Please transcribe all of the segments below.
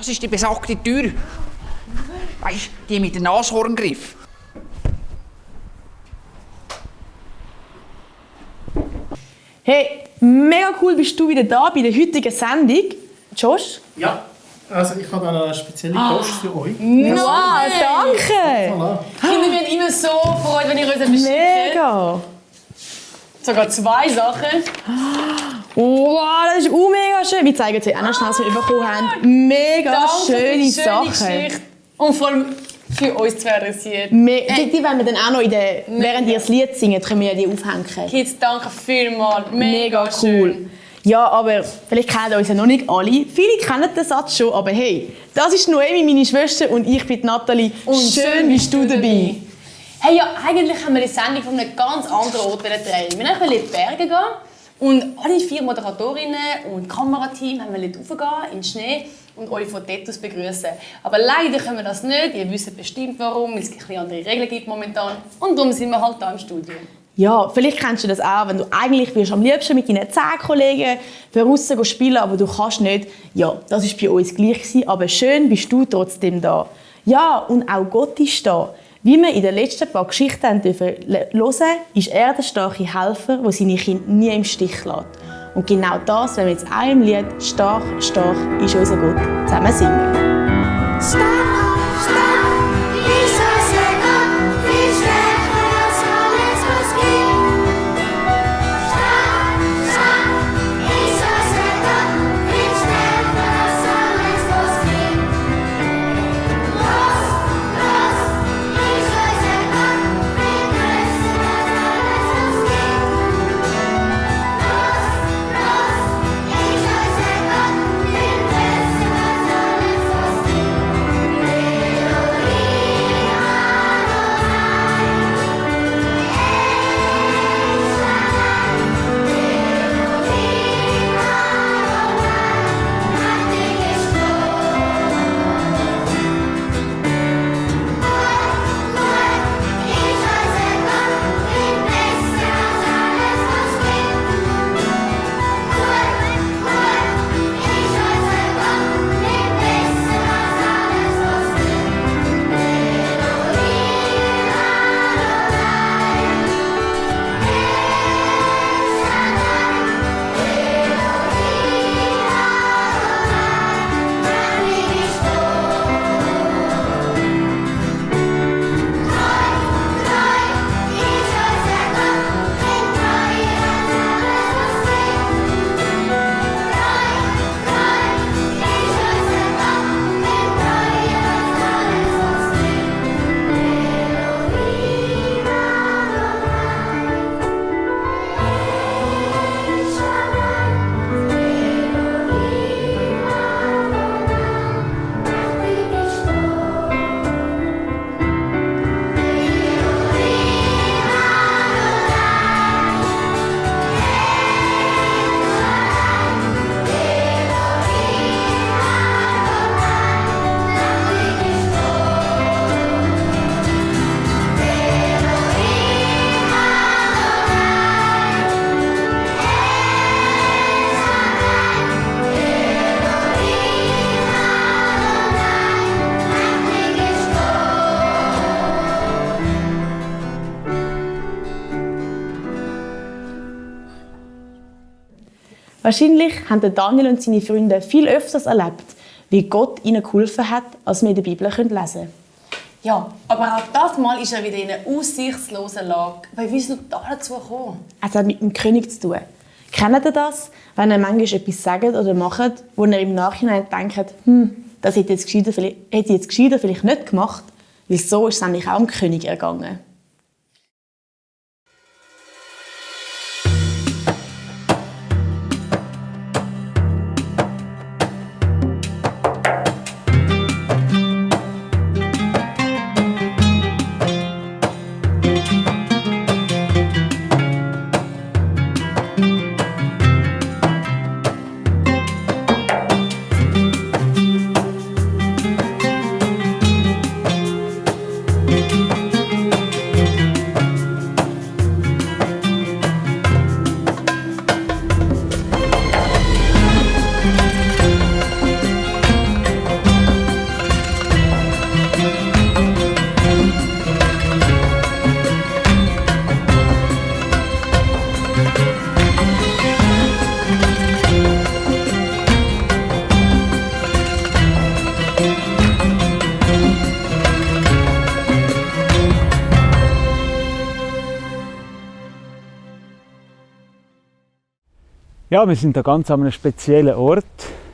Das ist die besagte Tür. Weisst, die mit dem Nashorngriff. Hey, mega cool bist du wieder da bei der heutigen Sendung. Josh? Ja, also ich habe eine spezielle Post für euch. Wow, danke! Voilà. Kinder, wir haben immer so Freude, wenn ihr uns etwas schickt. Mega! Sogar 2 Sachen. Wow, das ist mega schön. Wir zeigen es euch auch noch schnell, was wir bekommen haben. Mega Danke für schöne die Sachen. Geschichte. Und vor allem für uns zwei interessiert. Die wollen wir dann auch noch während ihr das Lied singt, können wir die aufhängen. Kids, danke vielmals. Mega cool. Schön. Ja, aber vielleicht kennen uns ja noch nicht alle. Viele kennen den Satz schon, aber hey, das ist Noemi, meine Schwester, und ich bin Nathalie. Und schön bist du dabei. Hey, ja, eigentlich haben wir die Sendung von einem ganz anderen Ort drehen. Wir wollten in die Berge gehen und alle 4 Moderatorinnen und Kamerateam wollten raufgehen in den Schnee und euch von dort aus begrüßen. Aber leider können wir das nicht. Ihr wisst bestimmt warum, weil es ein bisschen andere Regeln gibt momentan. Und darum sind wir halt hier im Studio. Ja, vielleicht kennst du das auch, wenn du eigentlich willst, am liebsten mit deinen 10 Kollegen draussen spielen, aber du kannst nicht. Ja, das war bei uns gleich, aber schön bist du trotzdem da. Ja, und auch Gott ist da. Wie wir in den letzten paar Geschichten hören dürfen, ist er der starke Helfer, der seine Kinder nie im Stich lässt. Und genau das wenn wir jetzt auch im Lied «Stark, stark ist unser Gott» zusammen singen. Stark, stark ist unser Gott, viel stärker als alles, was gibt. Stark, stark ist unser Gott, viel stärker als alles, was gibt. Groß, groß ist unser Gott, viel größer als alles, was gibt. Groß, groß ist unser Gott, viel größer als alles, was gibt. Wahrscheinlich haben Daniel und seine Freunde viel öfters erlebt, wie Gott ihnen geholfen hat, als wir in der Bibel lesen können. Ja, aber auch das Mal ist er wieder in einer aussichtslosen Lage. Wie ist es noch dazu gekommen? Es hat mit dem König zu tun. Kennt ihr das, wenn ihr manchmal etwas sagt oder macht, wo ihr im Nachhinein denkt, das hätte ich jetzt gescheiter vielleicht nicht gemacht, weil so ist es nämlich auch dem König ergangen. Ja, wir sind da ganz an einem speziellen Ort.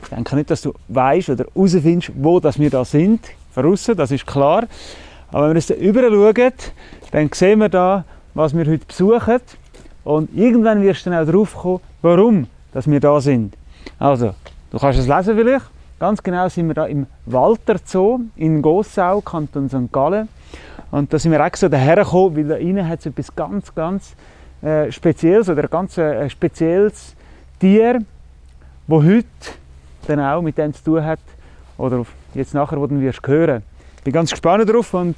Ich denke nicht, dass du weißt oder herausfindest, wo das wir da sind. Von aussen, das ist klar. Aber wenn wir jetzt da rüber schauen, dann sehen wir da, was wir heute besuchen. Und irgendwann wirst du dann auch drauf kommen, warum dass wir da sind. Also, du kannst es lesen vielleicht. Ganz genau sind wir da im Walter Zoo in Gossau, Kanton St. Gallen. Und da sind wir extra daher gekommen, weil da innen hat es etwas ganz Spezielles oder ein ganz spezielles Tier, das heute dann auch mit dem zu tun hat. Oder jetzt nachher, wo du wirst hören. Ich bin ganz gespannt drauf und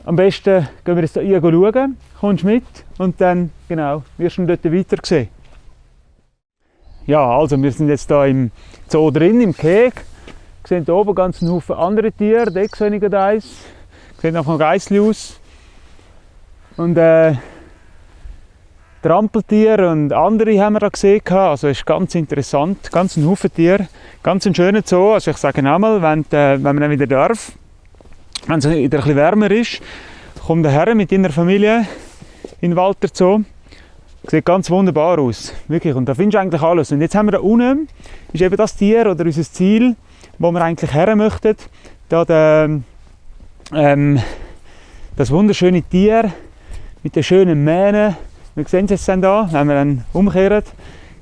am besten gehen wir jetzt hier schauen, kommst mit und dann genau, wirst du dort weiter sehen. Ja, also wir sind jetzt hier im Zoo drin, im Gehege. Wir sehen hier oben ganz einen Haufen andere Tiere, dort sehe ich gerade eins. Sieht nach einem Geissli aus. Und Trampeltiere und andere haben wir da gesehen. Also es ist ganz interessant, ganz ein Haufen Tiere, ganz ein schöner Zoo. Also ich sage einmal, wenn man dann wieder darf, wenn es wieder ein bisschen wärmer ist, kommt der Herr mit seiner Familie in den Walter Zoo. Sieht ganz wunderbar aus, wirklich. Und da findest du eigentlich alles. Und jetzt haben wir da unten, ist eben das Tier oder unser Ziel, wo wir eigentlich her möchten. Da das wunderschöne Tier mit den schönen Mähnen. Wir sehen es jetzt dann da, wenn wir dann umkehren,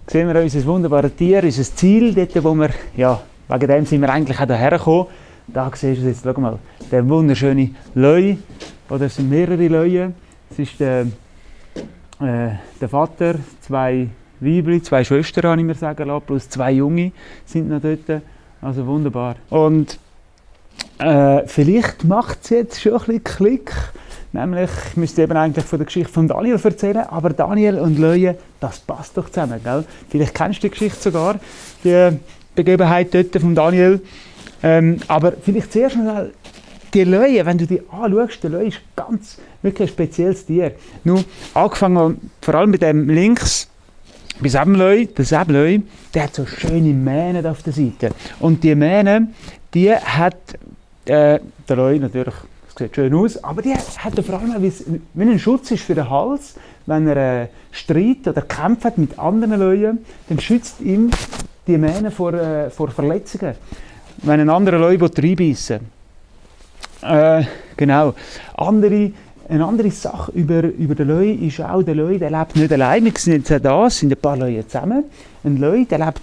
sehen wir unser wunderbares Tier, unser Ziel, dort wo wir, ja, wegen dem sind wir eigentlich auch hierher gekommen. Da siehst du jetzt, schau mal, der wunderschöne Löwe, oder es sind mehrere Löwe. Es ist der Vater, 2 Weibli, 2 Schwestern, habe ich mir sagen lassen, plus 2 Junge sind noch dort. Also wunderbar. Und vielleicht macht es jetzt schon ein bisschen Klick. Nämlich, ich müsste eben eigentlich von der Geschichte von Daniel erzählen, aber Daniel und Löwe, das passt doch zusammen, gell? Vielleicht kennst du die Geschichte sogar, die Begebenheit dort von Daniel. Aber vielleicht zuerst mal die Löwe, wenn du die anschaust, der Löwe ist wirklich ein spezielles Tier. Nur angefangen vor allem mit dem links, bei Säbelöwe, der Säbelöwe, der hat so schöne Mähnen auf der Seite. Und die Mähnen, die hat der Löwe natürlich, das sieht schön aus, aber die hat er vor allem, wie ein Schutz ist für den Hals, wenn er Streit oder Kämpfe hat mit anderen Löwen, dann schützt ihm die Mähne vor Verletzungen, wenn ein anderer Löwe reinbeissen will. Genau. Eine andere Sache über den Löwe ist auch, der Löwe der lebt nicht allein. Wir sind jetzt da, es sind ein paar Löwe zusammen. Ein Löwe der lebt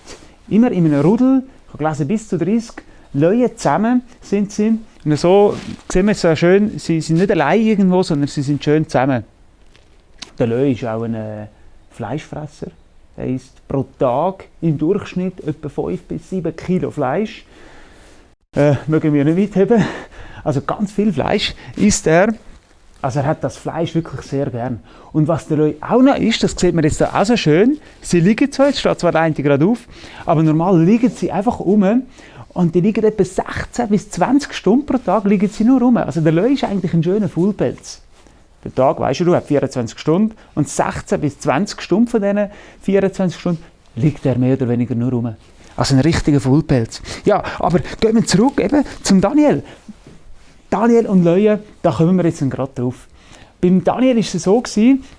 immer in einem Rudel, ich habe gelesen, bis zu 30 Löwe zusammen sind sie. Und so sehen wir es so schön, sie sind nicht allein irgendwo, sondern sie sind schön zusammen. Der Löwe ist auch ein Fleischfresser. Er isst pro Tag im Durchschnitt etwa 5 bis 7 Kilo Fleisch. Mögen wir nicht weit haben. Also ganz viel Fleisch isst er. Also er hat das Fleisch wirklich sehr gern. Und was der Löwe auch noch ist, das sieht man jetzt auch so schön, sie liegen so, jetzt steht zwar der eine gerade auf, aber normal liegen sie einfach rum und die liegen etwa 16 bis 20 Stunden pro Tag liegen sie nur rum. Also der Löwe ist eigentlich ein schöner Fullpelz. Der Tag, weisst du, hat 24 Stunden und 16 bis 20 Stunden von diesen 24 Stunden liegt er mehr oder weniger nur rum. Also ein richtiger Fullpelz. Ja, aber gehen wir zurück eben zum Daniel. Daniel und Löwe, da kommen wir jetzt gerade drauf. Beim Daniel war es so,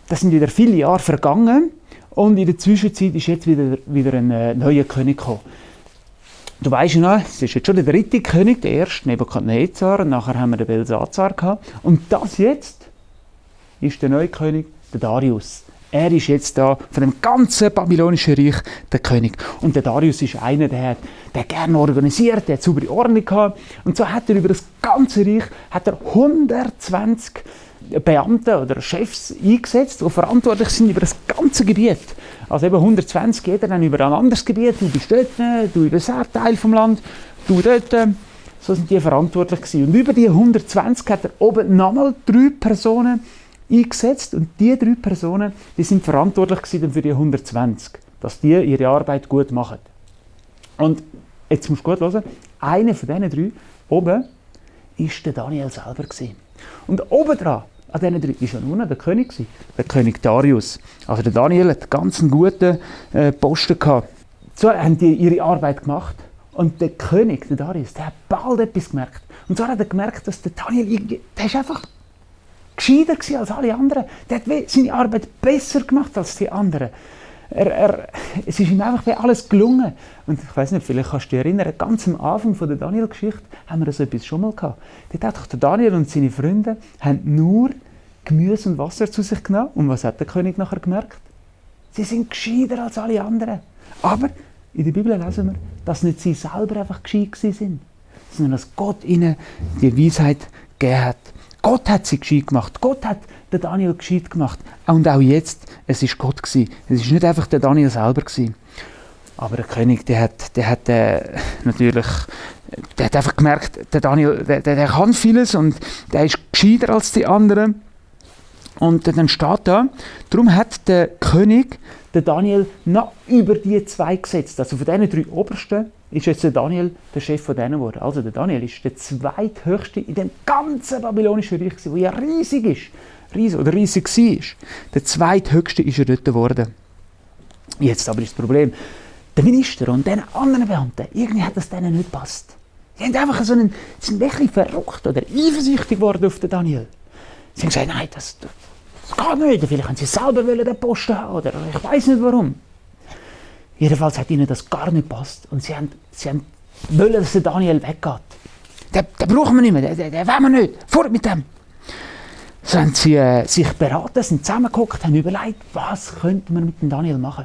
da sind wieder viele Jahre vergangen und in der Zwischenzeit ist jetzt wieder ein neuer König gekommen. Du weisst ja noch, es ist jetzt schon der 3. König, der erste Nebukadnezar, und nachher haben wir den Belsazar gehabt. Und das jetzt ist der neue König, der Darius. Er ist jetzt da von dem ganzen babylonischen Reich der König. Und der Darius ist einer, der gerne organisiert, der hat saubere Ordnung gehabt. Und so hat er über das ganze Reich 120 Beamte oder Chefs eingesetzt, die verantwortlich sind über das ganze Gebiet. Also eben 120, jeder dann über ein anderes Gebiet. Du bist dort, du über einen Teil vom Land, du dort. So sind die verantwortlich gewesen. Und über die 120 hat er oben nochmal 3 Personen eingesetzt. Und diese 3 Personen, die sind verantwortlich gewesen für die 120, dass die ihre Arbeit gut machen. Und jetzt musst du gut hören, einer von diesen 3 oben war der Daniel selber gewesen. Und oben dran, an diesen 3, war ja nur noch der König gewesen, der König Darius. Also der Daniel hat ganz einen guten Posten gehabt. So haben die ihre Arbeit gemacht. Und der König, der Darius, der hat bald etwas gemerkt. Und zwar hat er gemerkt, dass der Daniel, der ist einfach gescheiter als alle anderen. Der hat seine Arbeit besser gemacht als die anderen. Es ist ihm einfach wie alles gelungen. Und ich weiss nicht, vielleicht kannst du dich erinnern, ganz am Anfang von der Daniel-Geschichte haben wir so etwas schon mal gehabt. Dort hat doch der Daniel und seine Freunde haben nur Gemüse und Wasser zu sich genommen. Und was hat der König nachher gemerkt? Sie sind gescheiter als alle anderen. Aber in der Bibel lesen wir, dass nicht sie selber einfach gescheit waren, sondern dass Gott ihnen die Weisheit gegeben hat. Gott hat sie gescheit gemacht. Gott hat den Daniel gescheit gemacht. Und auch jetzt, es war Gott gewesen. Es war nicht einfach der Daniel selber gewesen. Aber der König, der hat einfach gemerkt, der Daniel, der kann vieles und der ist gescheiter als die anderen. Und dann steht da, darum hat der König den Daniel noch über die zwei gesetzt. Also von diesen 3 Obersten ist jetzt der Daniel der Chef von denen geworden. Also der Daniel ist der zweithöchste in dem ganzen babylonischen Reich, der ja riesig ist. Riesig war. Der zweithöchste ist er dort geworden. Jetzt aber ist das Problem, der Minister und den anderen Beamten, irgendwie hat das denen nicht gepasst. Sie haben einfach sind ein bisschen verrückt oder eifersüchtig geworden auf den Daniel. Sie haben gesagt, nein, das geht nicht. Vielleicht haben sie selber den Posten haben oder ich weiß nicht warum. Jedenfalls hat ihnen das gar nicht gepasst. Und sie wollen, dass der Daniel weggeht. Den brauchen wir nicht mehr, den wollen wir nicht. Fort mit dem. So haben sie sich beraten, sind zusammengeguckt, haben überlegt, was könnte man mit dem Daniel machen.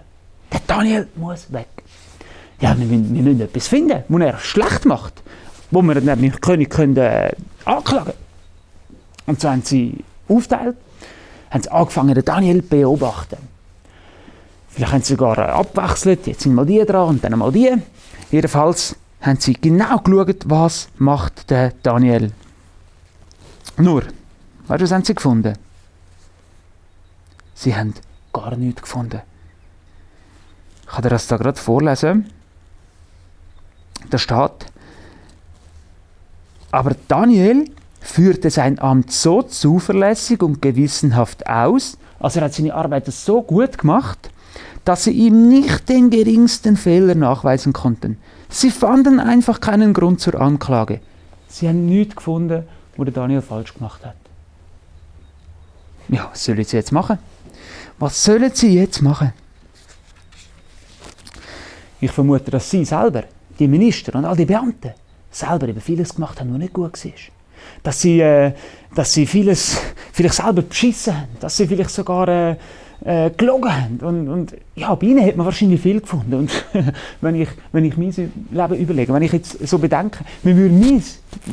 Der Daniel muss weg. Ja, wir müssen etwas finden, was er schlecht macht, wo wir den König anklagen können. Und so haben sie aufgeteilt, haben sie angefangen, den Daniel zu beobachten. Vielleicht haben sie sogar abwechselt, jetzt sind mal die dran und dann mal die. Jedenfalls haben sie genau geschaut, was macht der Daniel. Nur, weißt du, was haben sie gefunden? Sie haben gar nichts gefunden. Ich kann dir das da gerade vorlesen. Da steht, aber Daniel führte sein Amt so zuverlässig und gewissenhaft aus, also er hat seine Arbeit so gut gemacht, dass sie ihm nicht den geringsten Fehler nachweisen konnten. Sie fanden einfach keinen Grund zur Anklage. Sie haben nichts gefunden, wo der Daniel falsch gemacht hat. Ja, was sollen sie jetzt machen? Was sollen sie jetzt machen? Ich vermute, dass sie selber, die Minister und all die Beamten, selber eben vieles gemacht haben, was nicht gut war. Dass sie vieles vielleicht selber beschissen haben, dass sie vielleicht sogar gelogen haben. Und ja, bei ihnen hat man wahrscheinlich viel gefunden. Und wenn ich mein Leben überlege, wenn ich jetzt so bedenke, wir würden mein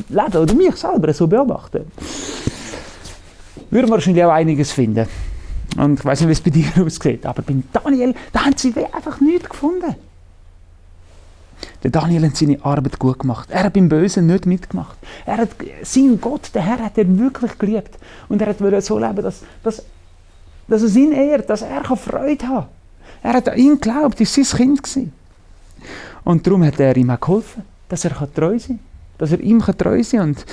Leben oder mich selber so beobachten, würden wir wahrscheinlich auch einiges finden. Und ich weiss nicht, wie es bei dir aussieht, aber bei Daniel, da haben sie einfach nichts gefunden. Der Daniel hat seine Arbeit gut gemacht. Er hat beim Bösen nicht mitgemacht. Er hat seinen Gott, den Herr, hat er wirklich geliebt. Und er wollte so leben, dass es ihn ehrt, dass er Freude haben kann. Er hat an ihn geglaubt, er war sein Kind gewesen. Und darum hat er ihm auch geholfen, dass er treu sein kann. Dass er ihm treu sein kann und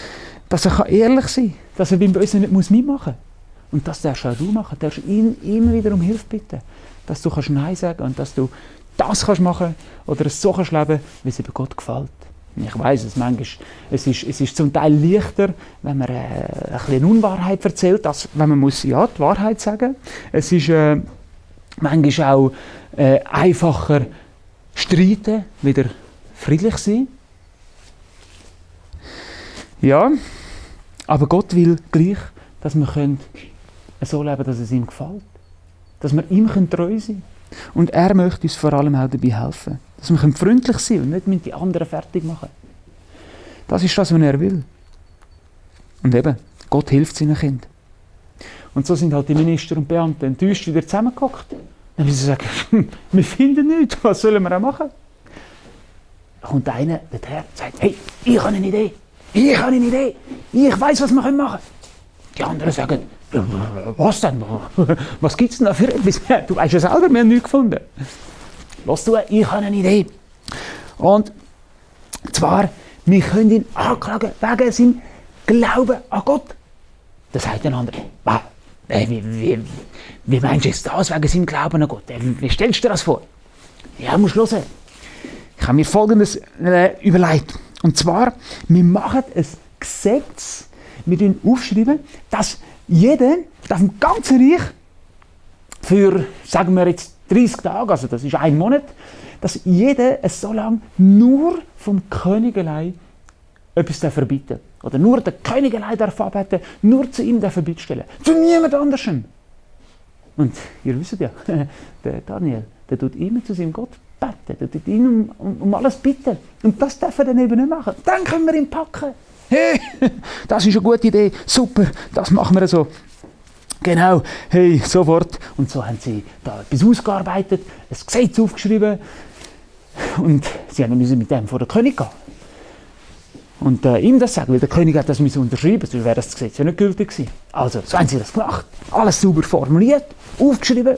dass er ehrlich sein kann. Dass er beim Bösen nicht mitmachen muss. Und das darfst auch du machen. Du darfst ihn immer wieder um Hilfe bitten. Dass du Nein sagen kannst und dass du das kannst machen oder es so kannst leben, wie es über Gott gefällt. Ich weiss es, manchmal, es ist zum Teil leichter, wenn man ein bisschen Unwahrheit erzählt, als wenn man die Wahrheit sagen muss. Es ist manchmal auch einfacher streiten, wieder friedlich sein. Ja, aber Gott will gleich, dass wir so leben können, dass es ihm gefällt. Dass wir ihm treu sein können. Und er möchte uns vor allem auch dabei helfen. Dass wir freundlich sein und nicht die anderen fertig machen. Das ist das, was er will. Und eben, Gott hilft seinen Kindern. Und so sind halt die Minister und Beamten enttäuscht wieder zusammengehockt. Dann müssen sie sagen, wir finden nichts, was sollen wir auch machen? Da kommt einer, der Herr, sagt, hey, ich habe eine Idee. Ich weiss, was wir machen können. Die anderen sagen, was denn? Was gibt es denn da für etwas? Du weißt ja selber, wir haben nichts gefunden. Lass du, ich habe eine Idee. Und zwar, wir können ihn anklagen wegen seinem Glauben an Gott. Das sagt der andere. Wie meinst du jetzt das wegen seinem Glauben an Gott? Wie stellst du dir das vor? Ja, musst hören. Ich habe mir Folgendes überlegt. Und zwar, wir machen ein Gesetz, wir aufschreiben, dass jeder auf dem ganzen Reich für, sagen wir jetzt, 30 Tage, also das ist ein Monat, dass jeder so lange nur vom König allein etwas verbitten darf. Oder nur der König allein darf anbeten, nur zu ihm darf bittstellen. Zu niemand anderem. Und ihr wisst ja, der Daniel, der tut immer zu seinem Gott beten, der tut ihn um alles bitten. Und das darf er dann eben nicht machen. Dann können wir ihn packen. Hey, das ist eine gute Idee, super, das machen wir so. Genau, hey, sofort. Und so haben sie da etwas ausgearbeitet, ein Gesetz aufgeschrieben und sie mussten mit dem vor den König gehen. Und ihm das sagen, weil der König hat das unterschreiben, sonst wäre das Gesetz ja nicht gültig gewesen. Also, so haben sie das gemacht, alles sauber formuliert, aufgeschrieben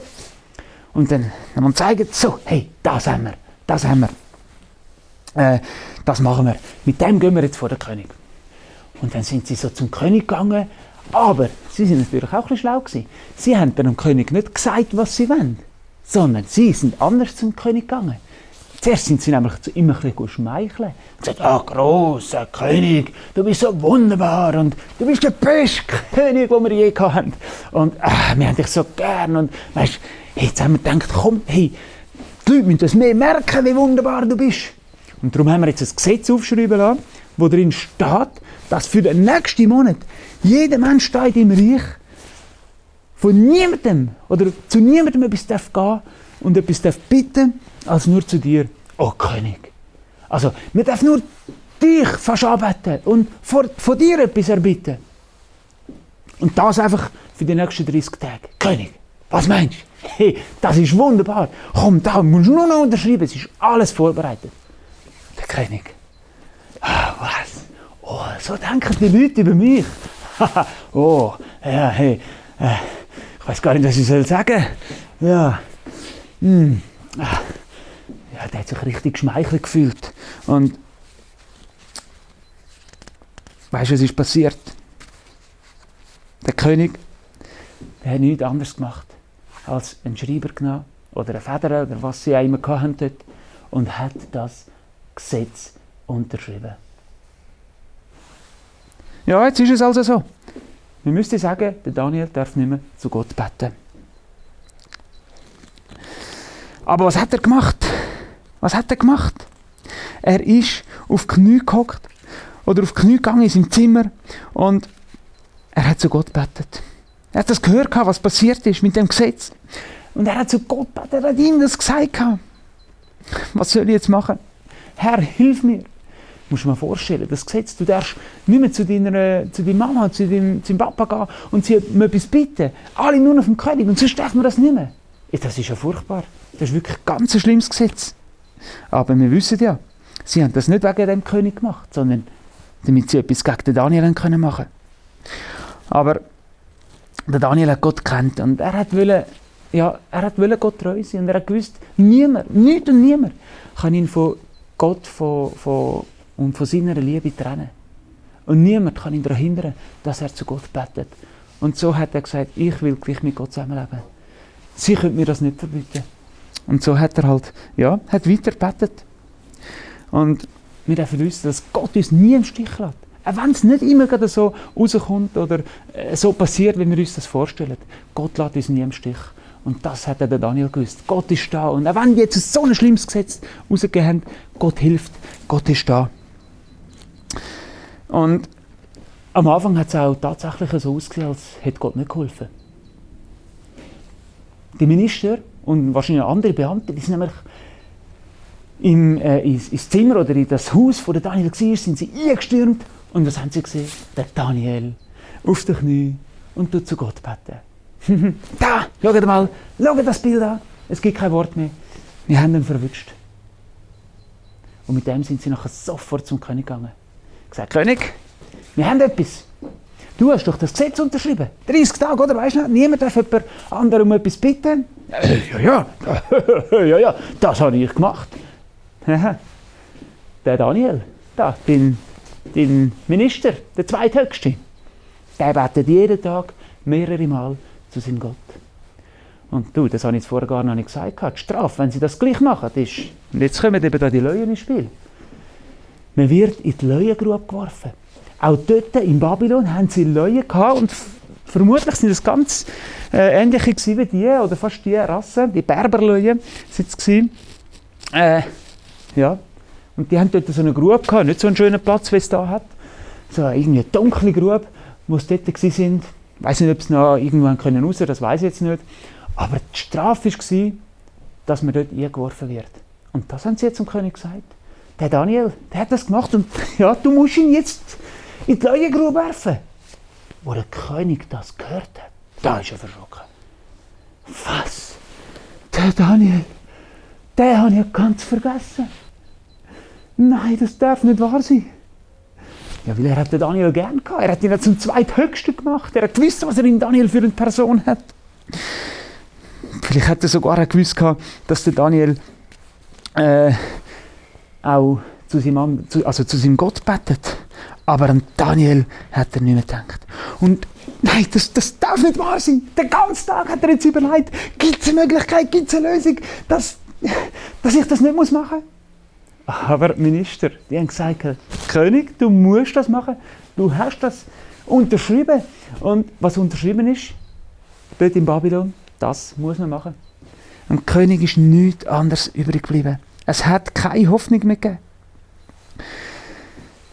und dann haben wir gezeigt, so, hey, das haben wir, das machen wir, mit dem gehen wir jetzt vor den König. Und dann sind sie so zum König gegangen, aber sie sind natürlich auch ein bisschen schlau gewesen. Sie haben dem König nicht gesagt, was sie wollen, sondern sie sind anders zum König gegangen. Zuerst sind sie nämlich zu ihm ein bisschen schmeicheln und gesagt, grosser König, du bist so wunderbar und du bist der beste König, den wir je hatten. Und wir haben dich so gern und weißt, hey, jetzt haben wir gedacht, komm, hey, die Leute müssen das mehr merken, wie wunderbar du bist. Und darum haben wir jetzt ein Gesetz aufschreiben lassen, wo drin steht, dass für den nächsten Monat jeder Mensch steht im Reich von niemandem oder zu niemandem etwas darf gehen und etwas darf bitten, als nur zu dir, oh König. Also, wir dürfen nur dich fast anbeten und von dir etwas erbitten. Und das einfach für die nächsten 30 Tage. König, was meinst du? Hey, das ist wunderbar. Komm, da musst du nur noch unterschreiben, es ist alles vorbereitet. Der König. Was? Oh, so denken die Leute über mich. Oh, ja, hey, ich weiß gar nicht, was ich sagen soll. Ja, ja, der hat sich richtig geschmeichelt gefühlt. Und weißt du, was ist passiert? Der König, der hat nichts anderes gemacht, als einen Schreiber genommen oder eine Feder oder was sie auch immer hatten dort und hat das Gesetz unterschrieben. Ja, jetzt ist es also so. Wir müssten sagen, der Daniel darf nicht mehr zu Gott beten. Aber was hat er gemacht? Was hat er gemacht? Er ist auf die Knie gehockt oder auf die Knie gegangen in seinem Zimmer und er hat zu Gott gebetet. Er hat das gehört, was passiert ist mit dem Gesetz. Und er hat zu Gott gebetet, er hat ihm das gesagt. Was soll ich jetzt machen? Herr, hilf mir. Du musst dir mal vorstellen, das Gesetz, du darfst nicht mehr zu deiner Mama, zu deinem Papa gehen und sie um etwas bitten. Alle nur noch vom König und sonst darf man das nicht mehr. Das ist ja furchtbar. Das ist wirklich ein ganz schlimmes Gesetz. Aber wir wissen ja, sie haben das nicht wegen dem König gemacht, sondern damit sie etwas gegen den Daniel machen können. Aber der Daniel hat Gott gekannt und er wollte Gott treu sein und er hat gewusst, niemand, nichts und niemand kann ihn von Gott und von seiner Liebe trennen. Und niemand kann ihn daran hindern, dass er zu Gott betet. Und so hat er gesagt, ich will gleich mit Gott zusammenleben. Sie können mir das nicht verbieten. Und so hat er hat weiter gebetet. Und wir dürfen wissen, dass Gott uns nie im Stich lässt. Auch wenn es nicht immer gerade so rauskommt oder so passiert, wie wir uns das vorstellen. Gott lässt uns nie im Stich. Und das hat der Daniel gewusst. Gott ist da. Und auch wenn die jetzt so ein schlimmes Gesetz rausgegeben haben, Gott hilft, Gott ist da. Und am Anfang hat es auch tatsächlich so ausgesehen, als hätte Gott nicht geholfen. Die Minister und wahrscheinlich andere Beamte, die sind nämlich ins Zimmer oder in das Haus, wo der Daniel war, sind sie eingestürmt. Und was haben sie gesehen? Der Daniel auf den Knie und tut zu Gott beten. Da, schaut mal, schaut das Bild an. Es gibt kein Wort mehr. Wir haben ihn verwünscht. Und mit dem sind sie nachher sofort zum König gegangen. Gesagt, König, wir haben etwas. Du hast doch das Gesetz unterschrieben. 30 Tage, oder? Weißt du nicht? Niemand darf jemand anderem um etwas bitten. Ja, das habe ich gemacht. Der Daniel, dein Minister, der Zweithöchste, der betet jeden Tag mehrere Mal zu seinem Gott. Und du, das habe ich jetzt vorher gar noch nicht gesagt, die Strafe, wenn sie das gleich machen, ist, und jetzt kommen eben da die Löwen ins Spiel. Man wird in die Löwengrube geworfen. Auch dort in Babylon haben sie Löwen gehabt und Vermutlich sind es ganz ähnliche gewesen wie die, oder fast die Rasse, die Berberlöwen sind es gewesen. Ja. Und die haben dort so eine Grube gehabt, nicht so einen schönen Platz, wie es da hat. So irgendwie eine dunkle Grube, wo sie dort waren. Ich weiß nicht, ob sie noch irgendwann raus können, das weiß ich jetzt nicht. Aber die Strafe war, dass man dort eingeworfen wird. Und das haben sie jetzt zum König gesagt. Der Daniel, der hat das gemacht und ja, du musst ihn jetzt in die Löwengrube werfen. Wo der König das gehört hat, da ist er verschrocken. Was? Der Daniel, den habe ich ja ganz vergessen. Nein, das darf nicht wahr sein. Ja, weil er hat den Daniel gern gehabt. Er hat ihn ja zum zweithöchsten gemacht. Er hat gewusst, was er in Daniel für eine Person hat. Vielleicht hat er sogar auch gewusst, dass der Daniel auch zu seinem Gott betet. Aber an Daniel hat er nicht mehr gedacht. Und nein, das darf nicht wahr sein. Den ganzen Tag hat er jetzt überlegt, gibt es eine Möglichkeit, gibt es eine Lösung, dass ich das nicht machen muss. Aber die Minister, die haben gesagt, König, du musst das machen. Du hast das unterschrieben. Und was unterschrieben ist, dort in Babylon, das muss man machen. Am König ist nichts anderes übrig geblieben. Es hat keine Hoffnung mehr gegeben.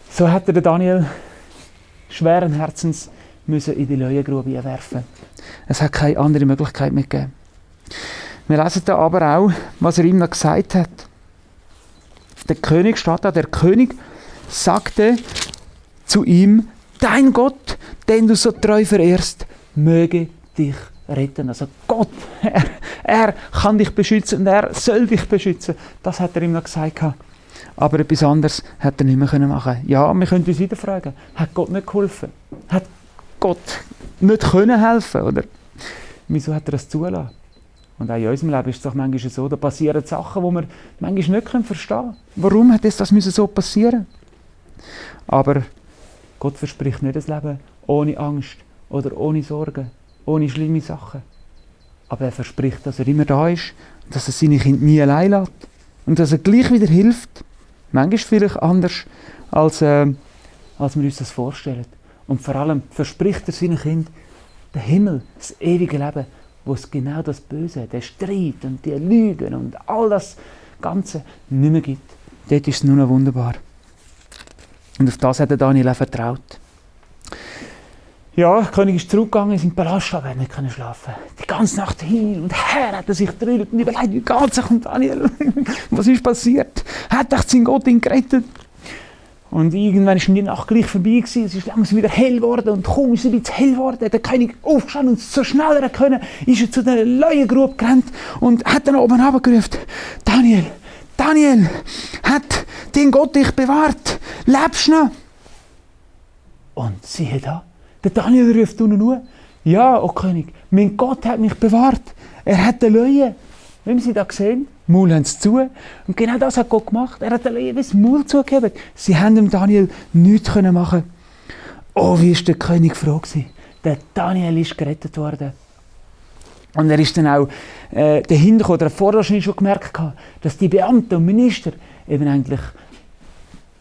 So hat der Daniel schweren Herzens müssen in die Löwengrube werfen. Es hat keine andere Möglichkeit mehr gegeben. Wir lesen da aber auch, was er ihm noch gesagt hat. Der König steht da, der König sagte zu ihm, dein Gott, den du so treu verehrst, möge dich retten. Also Gott, er kann dich beschützen und er soll dich beschützen. Das hat er ihm noch gesagt. Aber etwas anderes hat er nicht mehr machen. Ja, wir können uns wieder fragen, hat Gott nicht geholfen? Hat Gott nicht können helfen? Oder wieso hat er das zulassen? Und auch in unserem Leben ist es doch manchmal so, da passieren Sachen, die wir manchmal nicht verstehen können. Warum hat das so passieren? Aber Gott verspricht nicht ein Leben ohne Angst oder ohne Sorgen, ohne schlimme Sachen. Aber er verspricht, dass er immer da ist, dass er seine Kinder nie allein lässt und dass er gleich wieder hilft. Manchmal vielleicht anders, als wir uns das vorstellen. Und vor allem verspricht er seinen Kindern den Himmel, das ewige Leben, wo es genau das Böse, der Streit und die Lügen und all das Ganze nicht mehr gibt. Dort ist es nur noch wunderbar. Und auf das hat der Daniel auch vertraut. Ja, der König ist zurückgegangen in seinen Palast, aber er konnte nicht schlafen. Die ganze Nacht hin und her hat er sich gedrückt und überlegt, wie geht es um Daniel? Was ist passiert? Hat echt sein Gott ihn gerettet? Und irgendwann war die Nacht gleich vorbei gewesen. Es ist langsam wieder hell geworden und kaum ist es ein bisschen hell geworden. Der König aufgestanden und so schnell er konnte, ist er zu der Löwengrube gerannt und hat dann oben runtergerufen, Daniel, Daniel, hat dein Gott dich bewahrt? Lebst du noch? Und siehe da, der Daniel ruft unten nur, ja, o König, mein Gott hat mich bewahrt. Er hat den Löwen, wie Sie da sehen, Maul haben sie zu. Und genau das hat Gott gemacht. Er hat den Löwen das Maul zugegeben. Sie haben dem Daniel nichts machen. Oh, wie war der König froh gewesen. Der Daniel ist gerettet worden. Und er ist dann auch dahinter oder vorher schon gemerkt, dass die Beamten und Minister eben eigentlich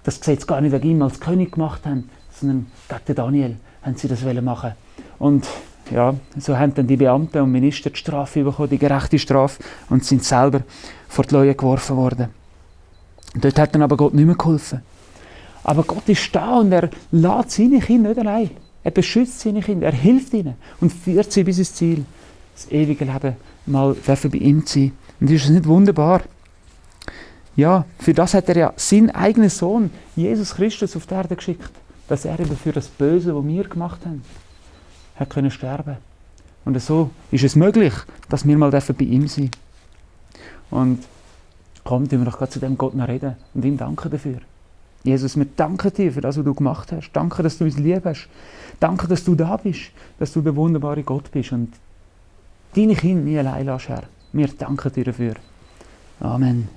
das Gesetz gar nicht wegen ihm als König gemacht haben, sondern gegen den Daniel haben sie das machen. Und ja, so haben dann die Beamten und Minister die Strafe bekommen, die gerechte Strafe, und sind selber vor die Löwen geworfen worden. Und dort hat dann aber Gott nicht mehr geholfen. Aber Gott ist da und er lässt seine Kinder nicht allein. Er beschützt seine Kinder, er hilft ihnen und führt sie bis ins Ziel. Das ewige Leben mal dürfen bei ihm sein. Und ist es nicht wunderbar? Ja, für das hat er ja seinen eigenen Sohn, Jesus Christus, auf die Erde geschickt. Dass er eben für das Böse, das wir gemacht haben, hat können sterben. Und so ist es möglich, dass wir mal bei ihm sein dürfen. Und kommt, wir doch gerade zu dem Gott noch reden und ihm danken dafür. Jesus, wir danken dir für das, was du gemacht hast. Danke, dass du uns lieb hast. Danke, dass du da bist, dass du der wunderbare Gott bist und deine Kinder nie allein lässt, Herr. Wir danken dir dafür. Amen.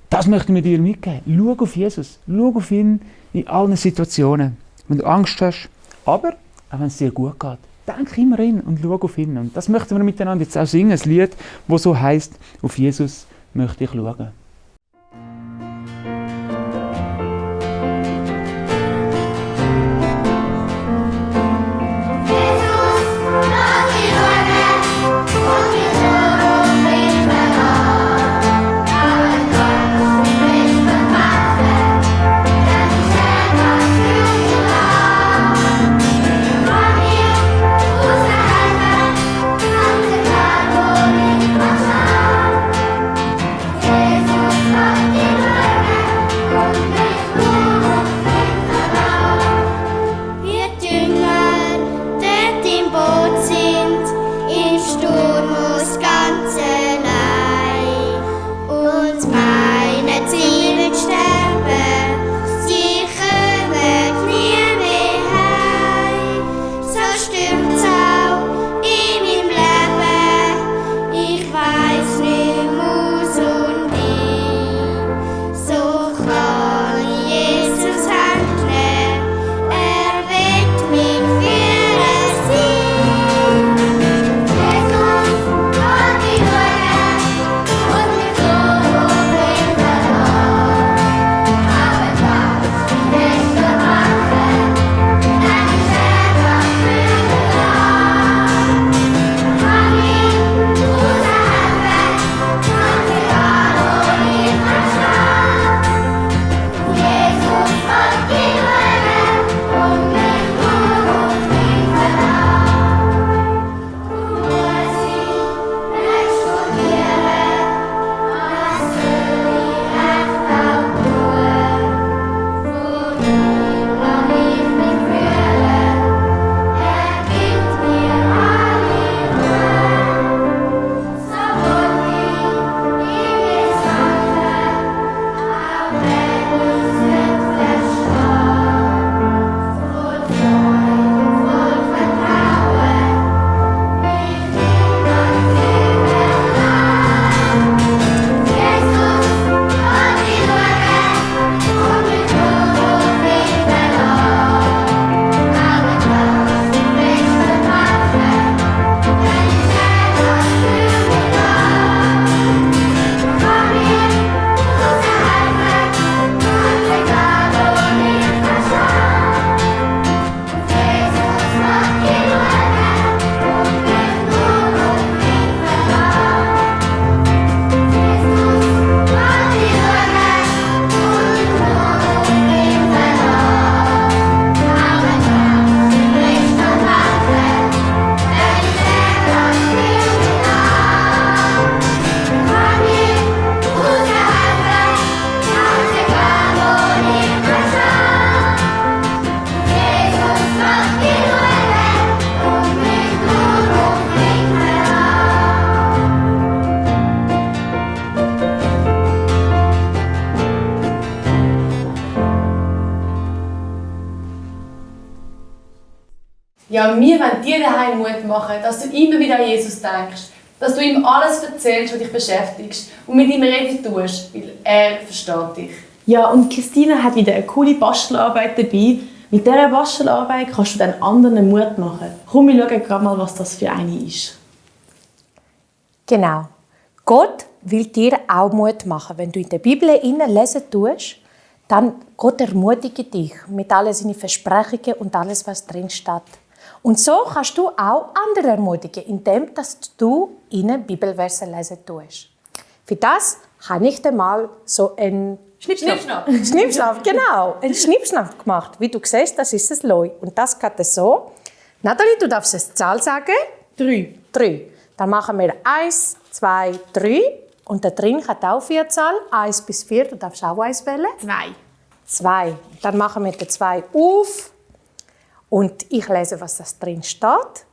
Das möchten wir dir mitgeben. Schau auf Jesus. Schau auf ihn in allen Situationen. Wenn du Angst hast, aber auch wenn es dir gut geht. Denk immer hin und schau auf ihn. Und das möchten wir miteinander jetzt auch singen. Ein Lied, das so heisst, auf Jesus möchte ich schauen. Ja, wir wollen dir daheim Mut machen, dass du immer wieder an Jesus denkst, dass du ihm alles erzählst, was dich beschäftigt und mit ihm reden tust, weil er versteht dich. Ja, und Christina hat wieder eine coole Bastelarbeit dabei. Mit dieser Bastelarbeit kannst du dann anderen Mut machen. Komm, wir schauen gerade mal, was das für eine ist. Genau. Gott will dir auch Mut machen. Wenn du in der Bibel lesen tust, dann Gott ermutigt dich mit all seinen Versprechungen und alles, was drin steht. Und so kannst du auch andere ermutigen, indem dass du ihnen Bibelverse lesen tust. Für das habe ich dann mal so einen Schnippschnapp, genau. Einen Schnippschnapp gemacht. Wie du siehst, das ist das Leu. Und das geht so. Nathalie, du darfst eine Zahl sagen. 3. 3. Dann machen wir 1, 2, 3. Und da drin hat auch 4 Zahlen. 1 bis 4, du darfst auch 1 wählen. 2. 2. Dann machen wir den 2 auf. Und ich lese, was das drin steht.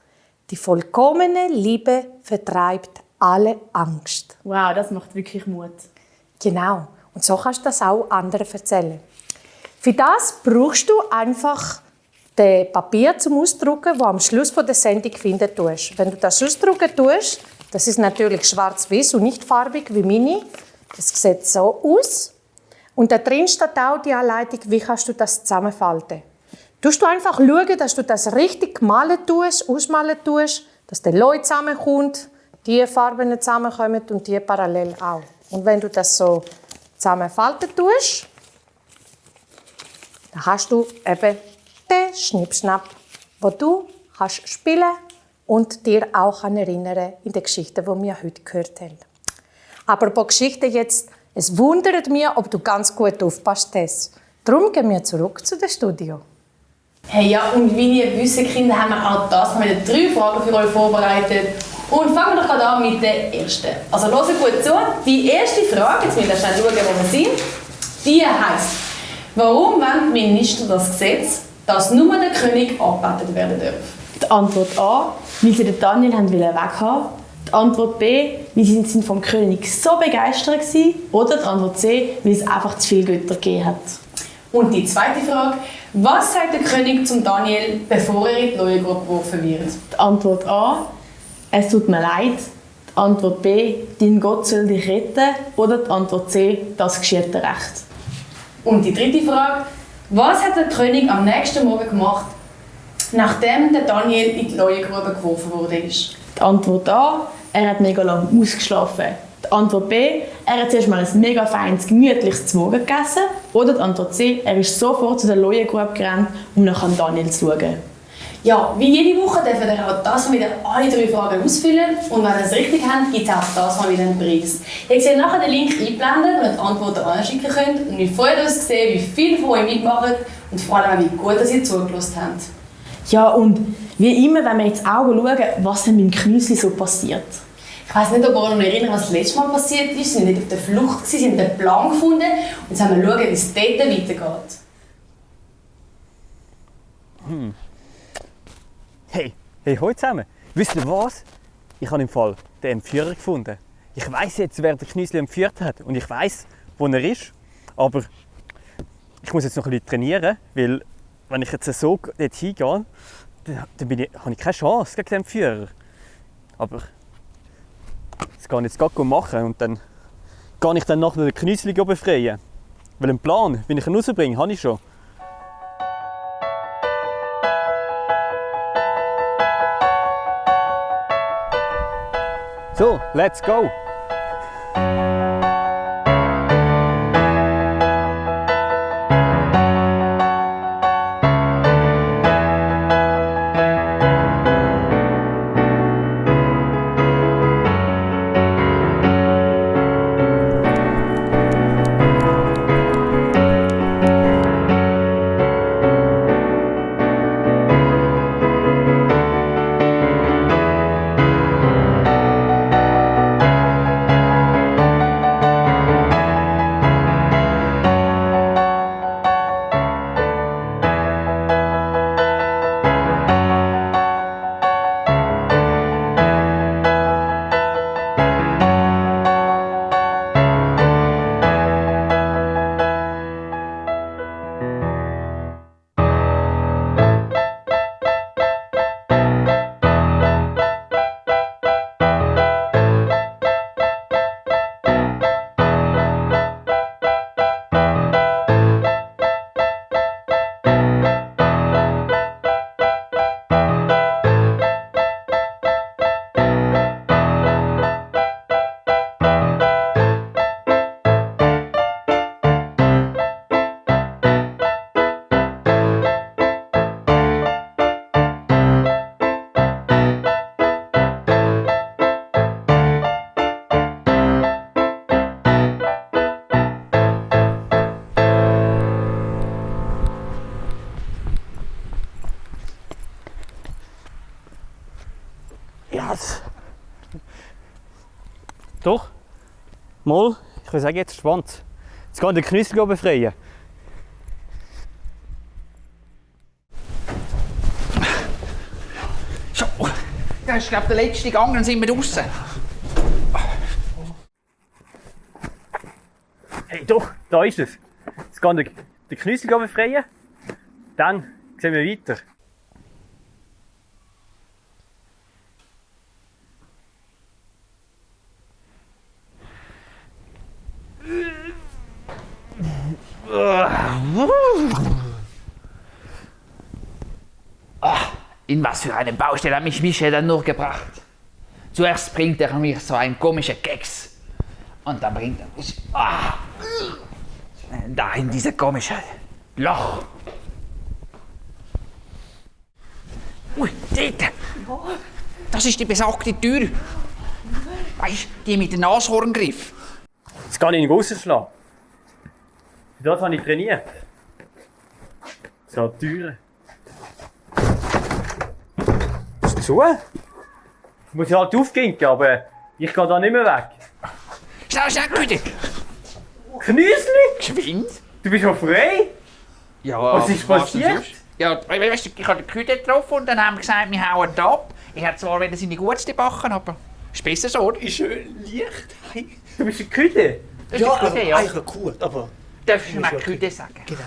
Die vollkommene Liebe vertreibt alle Angst. Wow, das macht wirklich Mut. Genau. Und so kannst du das auch anderen erzählen. Für das brauchst du einfach das Papier zum Ausdrucken, das am Schluss der Sendung finden tust. Wenn du das ausdrucken tust, das ist natürlich schwarz-weiß und nicht farbig wie meine. Das sieht so aus. Und da drin steht auch die Anleitung, wie kannst du das zusammenfalten. Du einfach schauen, dass du das richtig malen tust, ausmalen tust, dass der Leu zusammenkommt, die Farben zusammenkommen und die parallel auch. Und wenn du das so zusammenfalten tust, dann hast du eben den Schnippschnapp, wo du kannst spielen und dir auch erinnern in der Geschichte, die wir heute gehört haben. Aber bei Geschichte jetzt, es wundert mich, ob du ganz gut aufpasst hast. Darum gehen wir zurück zu dem Studio. Hey, ja, und wie ihr wisst, Kinder, haben wir auch das mal wieder 3 Fragen für euch vorbereitet. Und fangen wir doch gerade an mit der ersten. Also hört gut zu. Die erste Frage, jetzt müssen wir schnell schauen, wo wir sind, die heisst: Warum wollen die Minister das Gesetz, dass nur der König angebetet werden darf? Die Antwort A, weil sie den Daniel weghaben. Die Antwort B, weil sie sind vom König so begeistert waren. Oder die Antwort C, weil es einfach zu viele Götter gegeben hat. Und die zweite Frage: Was sagt der König zum Daniel, bevor er in die Löwengrube geworfen wird? Die Antwort A, es tut mir leid. Die Antwort B, dein Gott soll dich retten. Oder die Antwort C, das geschieht dir recht. Und die dritte Frage: Was hat der König am nächsten Morgen gemacht, nachdem der Daniel in die Löwengrube geworfen wurde? Die Antwort A, er hat mega lange ausgeschlafen. Die Antwort B, er hat zuerst mal ein mega feines, gemütliches Zwogen gegessen. Oder die Antwort C, er ist sofort zu der Löwengrube gerannt, um nach Daniel zu schauen. Ja, wie jede Woche dürfen ihr auch das mal wieder alle 3 Fragen ausfüllen. Und wenn ihr es richtig habt, gibt es auch das mal wieder einen Preis. Ihr seht nachher den Link einblenden, wo ihr die Antworten anschicken könnt. Und wir freuen uns zu sehen, wie viele von euch mitmachen und vor allem, wie gut dass ihr zugelassen habt. Ja, und wie immer, wenn wir jetzt auch schauen, was denn mit dem Knüsli so passiert. Ich weiss nicht, ob ihr euch noch erinnert, was das letzte Mal passiert ist. Sie waren nicht auf der Flucht, sie haben den Plan gefunden. Und jetzt haben wir schauen, wie es dort weitergeht. Hey, heute zusammen. Wisst ihr was? Ich habe im Fall den Entführer gefunden. Ich weiss jetzt, wer den Knüsli entführt hat. Und ich weiss, wo er ist. Aber ich muss jetzt noch ein bisschen trainieren, weil wenn ich jetzt so dort hingehe, dann habe ich keine Chance gegen den Entführer. Aber das kann ich jetzt gerade machen und dann kann ich dann nachher den Knüsli befreien. Weil einen Plan, wie ich ihn rausbringe, habe ich schon. So, let's go! Mal, ich würde sagen, jetzt Schwanz. Jetzt gehen wir den Knüssel befreien. So, das ist, glaube ich, der letzte Gang, dann sind wir draußen. Hey, doch, da ist es. Jetzt gehen wir den Knüssel befreien. Dann sehen wir weiter. In was für eine Baustelle hat mich Michel dann noch gebracht? Zuerst bringt er mir so einen komischen Keks. Und dann bringt er mich da in dieses komische Loch. Ui, dort. Das ist die besagte Tür. Weißt du, die mit dem Nashorngriff. Jetzt kann ich ihn rausschlagen. Dort habe ich trainiert. So, die Türe. Ist zu? Ich muss halt aufgehen, aber ich gehe da nicht mehr weg. Schnell, schnell, Güte. Knüssli? Geschwind. Du bist ja frei? Ja, Was ist passiert? Ja, weißt du, ich habe den Kühe getroffen und dann haben wir gesagt, wir hauen ab. Ich hätte zwar wieder seine Gutste backen, aber ist besser so, oder? Ist schön leicht. Du bist eine Kühe? Das ist die Kühe, ja. Eigentlich gut, aber... Darfst du mir Kühe sagen? Genau.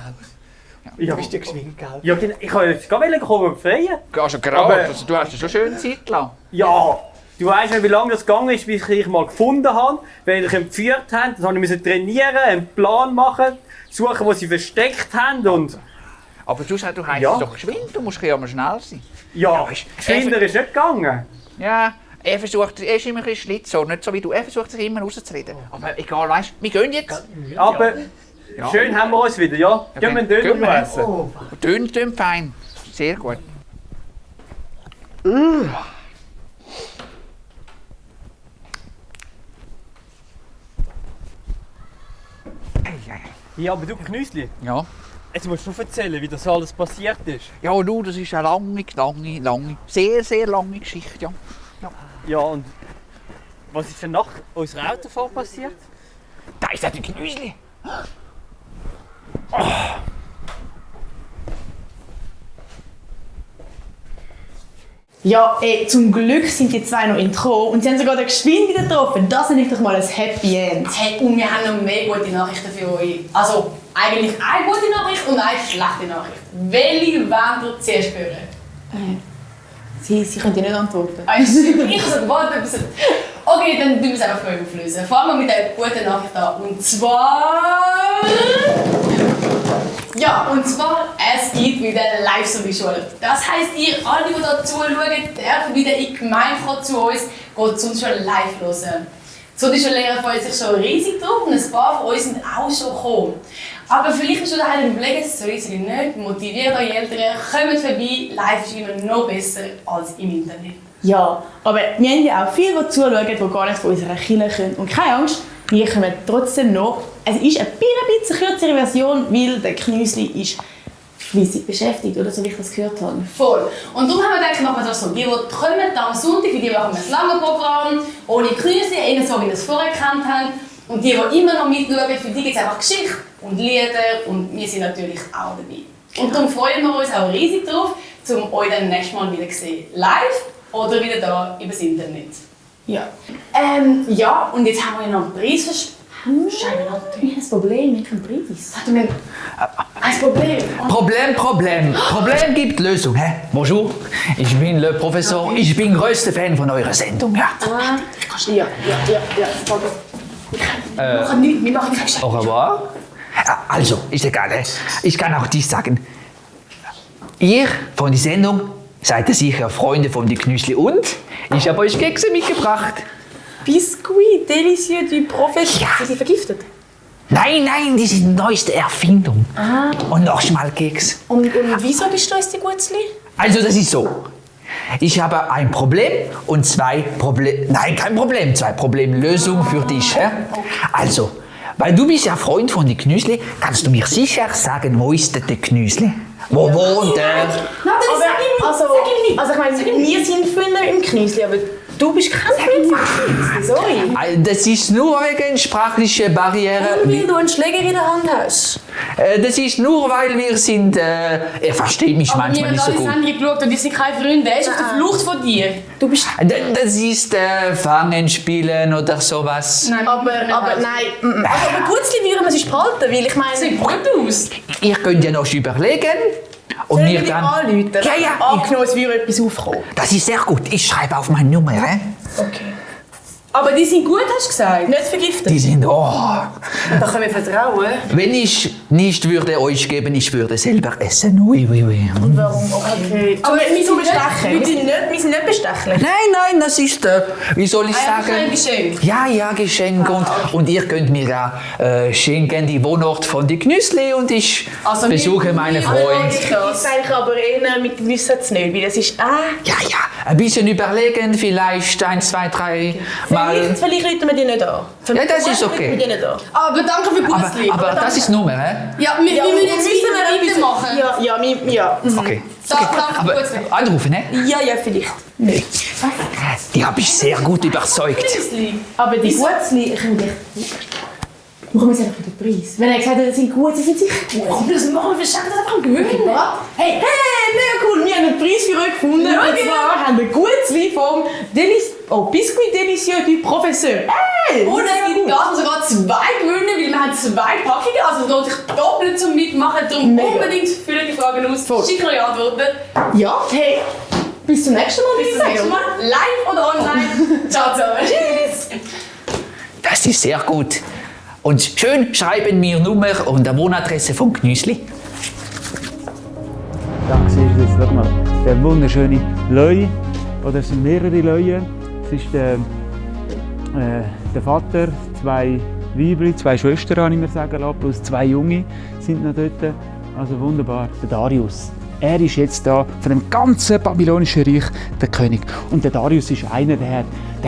Ja, Du bist ja geschwind, gell? ja genau. Ich wollte jetzt gar kommen befreien. Also gerade, Aber- also, du hast ja schon schön Zeit gelassen. Ja, du weißt ja, wie lange das gegangen ist, bis ich dich mal gefunden habe. Wenn ich entführt habe, dann musste ich trainieren, einen Plan machen, suchen, wo sie versteckt haben und... Aber du sagst, du heisst Ja. doch geschwind, du musst ja mal schnell sein. Ja, weisst, geschwinder ist nicht gegangen. Ja, er ist immer ein bisschen schlitzo, nicht so wie du. Er versucht sich immer rauszureden. Aber egal, weißt du, wir gehen jetzt. Aber Ja. schön haben wir uns wieder, ja? Gehen wir einen Gehen Döner wir. essen. Tönt fein. Sehr gut. Ja, aber du Knüssli, Ja. jetzt musst du erzählen, wie das alles passiert ist. Ja, du, das ist eine lange, sehr lange Geschichte, ja. Ja, und was ist denn nach unserer Autofahrt passiert? Da ist ja der Knüsli. Ja, zum Glück sind die zwei noch entkommen und sie haben sogar den Geschwind wieder getroffen. Das ist doch mal ein Happy End. Hey, und wir haben noch mehr gute Nachrichten für euch. Also, eigentlich eine gute Nachricht und eine schlechte Nachricht. Welche wollt ihr zuerst hören? Sie können dir nicht antworten. Also, ich habe so gewartet. Okay, dann tun wir es einfach für euch auflösen. Fangen wir mit der guten Nachricht an. Und zwar... Ja, und zwar, es gibt wieder Live-Soli-Schule. Das heisst, ihr alle, die hier zuschauen, dürfen wieder in die Gemeinde kommen zu uns, geht uns schon live hören. Die Schullehrer freuen sich schon riesig drauf und ein paar von uns sind auch schon gekommen. Aber vielleicht ist schon daheim überlegen, sollen sie nicht, motiviert eure Eltern, kommt vorbei, live ist immer noch besser als im Internet. Ja, aber wir haben ja auch viele, die zuschauen, die gar nicht von unserer Kirche kommen. Und keine Angst, wir kommen trotzdem noch. Es ist eine bisschen kürzere Version, weil der Knüssli ist fleissig beschäftigt, oder so wie ich das gehört habe. Voll. Und darum haben wir gedacht, machen wir das so. Die kommen am Sonntag, für die machen wir ein langes Programm, ohne Grüße, eher so, wie wir es vorher gekannt haben. Und die immer noch mitschauen, für die gibt es einfach Geschichte und Lieder und wir sind natürlich auch dabei. Und darum freuen wir uns auch riesig drauf, um euch dann nächstes Mal wieder zu sehen. Live oder wieder da übers Internet. Ja. Ja, und jetzt haben wir ja noch einen Preis versprochen. Ich habe ein Problem mit dem Preis. Hat mir ein Problem? Problem gibt Lösung, hä? Bonjour, ich bin le Professor, ich bin größter Fan von eurer Sendung, ja. Ja. Wir machen nichts, wir machen nichts. Au revoir. Also, ist egal, hä? Ich kann auch dies sagen. Ihr von der Sendung seid ihr sicher Freunde von die Knüssli und ich habe euch Kekse mitgebracht. Biscuit, délicieux du Professor. Ja. Sind Sie vergiftet? Nein, die sind die neueste Erfindung. Und noch Schmalkeks. Und wieso bist du uns die Gutzli? Also, das ist so. Ich habe ein Problem und zwei Problemlösungen für dich. Hä? Also, weil du bist ja Freund von die Knüssli, kannst du mir sicher sagen, wo ist der Knüssli? Wo wohnt er? Also ich meine, wir sind Freunde im Knüssli, aber Du bist kein Freund, sorry. Das ist nur wegen sprachlicher Barriere. Weil du einen Schläger in der Hand hast. Das ist nur, weil wir sind... er versteht mich Aber wir manchmal haben nicht so alle gut. Sendung geschaut und die sind keine Freunde. Er ist auf der Flucht von dir. Du bist... Das ist Fangen spielen oder sowas. Nein, Aber nein. Aber Gutzli würden wir sich behalten, weil ich meine... sieht gut aus. Ihr könnt ja noch überlegen. Und Sollen mir wir dich dann... anrufen? Ja. Angenommen, es würde etwas aufkommen. Das ist sehr gut. Ich schreibe auf meine Nummer. Okay. Aber die sind gut, hast du gesagt? Nicht vergiften. Die sind... Oh. Da können wir vertrauen. Wenn ich nicht würde euch geben, ich würde selber essen. Ui. Warum? Okay. Aber wir sind bestechen. Wir sind nicht bestechlich. Nein, das ist... wie soll ich sagen? Ein Geschenk. Ja, Geschenk. Und ihr könnt mir ja schenken die Wohnort von die Knüssli und ich Also besuche meine Freunde. Ich sage aber eher, wir wissen es nicht, weil es ist... Ja, ein bisschen überlegen, vielleicht 1, 2, 3 Mal. Vielleicht rufen wir die nicht an. Ja, das ist okay. Wir die nicht an. Aber danke für Gutzli. Aber das ist Nummer, hä? Ja, wir müssen jetzt weitermachen. Ja. Okay. Danke Aber für Gutzli. anrufen, ne? Ja, vielleicht. Die habe ich sehr gut überzeugt. Aber die Gutzli... Machen wir es einfach für den Preis. Wenn er gesagt hat, sie sind gut, sie sind sicher gut. Komm, das machen wir, schenken das einfach am Gewinn. Hey, mega cool, wir haben einen Preis für euch gefunden. Und zwar haben wir Gutzli vom Biscuit Delicieux du Professeur. Hey! Und es gibt das, sogar 2 gewinnen, weil wir haben 2 Packungen. Also es lohnt sich doppelt zum Mitmachen. Darum Mega. unbedingt füllen die Fragen aus. Schickt eure Antworten. Ja, hey, bis zum nächsten Mal. Bis zum nächsten Mal. Live oder online. Ciao zusammen. Tschüss. Das ist sehr gut. Und schön schreiben mir Nummer und eine Wohnadresse vom Knüssli. Da siehst du jetzt, schau mal, der wunderschöne Löwe, oder es sind mehrere Löwe. Es ist der Vater, 2 Weibchen, 2 Schwestern, habe ich mir sagen lassen, plus 2 Junge sind noch dort. Also wunderbar. Der Darius. Er ist jetzt da von dem ganzen babylonischen Reich der König. Und der Darius ist einer, der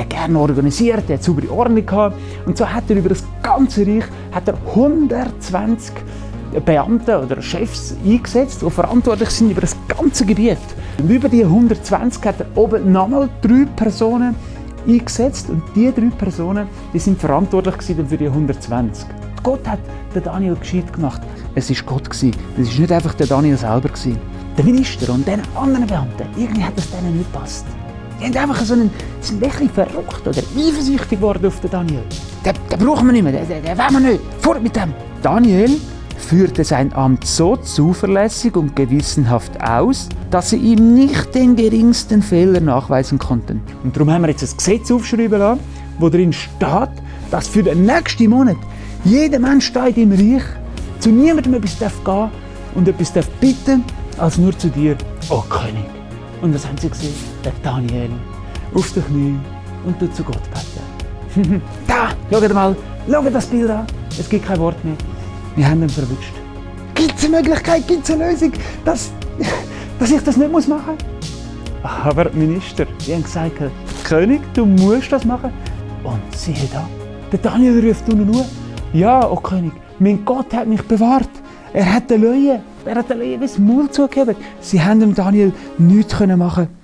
gerne organisiert, der hat saubere Ordnung gehabt. Und so hat er über das ganze Reich 120 Beamte oder Chefs eingesetzt, die verantwortlich sind über das ganze Gebiet. Und über die 120 hat er oben nochmal 3 Personen eingesetzt. Und diese 3 Personen, die sind verantwortlich gewesen für die 120. Gott hat den Daniel gescheit gemacht. Es war Gott. Das war nicht einfach der Daniel selber. Der Minister und den anderen Beamten, irgendwie hat es denen nicht gepasst. Die haben einfach sind ein bisschen verrückt oder eifersüchtig geworden auf den Daniel. Den brauchen wir nicht mehr, den wollen wir nicht. Fort mit dem! Daniel führte sein Amt so zuverlässig und gewissenhaft aus, dass sie ihm nicht den geringsten Fehler nachweisen konnten. Und darum haben wir jetzt ein Gesetz aufschreiben lassen, wo drin steht, dass für den nächsten Monat jeder Mensch da in deinem Reich zu niemandem etwas gehen darf und etwas bitten darf, als nur zu dir, oh König. Und was haben sie gesehen? Der Daniel auf den Knien und tut zu Gott beten. Da, schaut mal, schaut das Bild an. Es gibt kein Wort mehr. Wir haben ihn verwünscht. Gibt es eine Möglichkeit, gibt es eine Lösung, dass ich das nicht machen muss? Aber die Minister, die haben gesagt, König, du musst das machen. Und siehe da, der Daniel ruft nur, ja, oh König, mein Gott hat mich bewahrt. Er hat den Löwen das Maul zugegeben. Sie haben dem Daniel nichts machen können.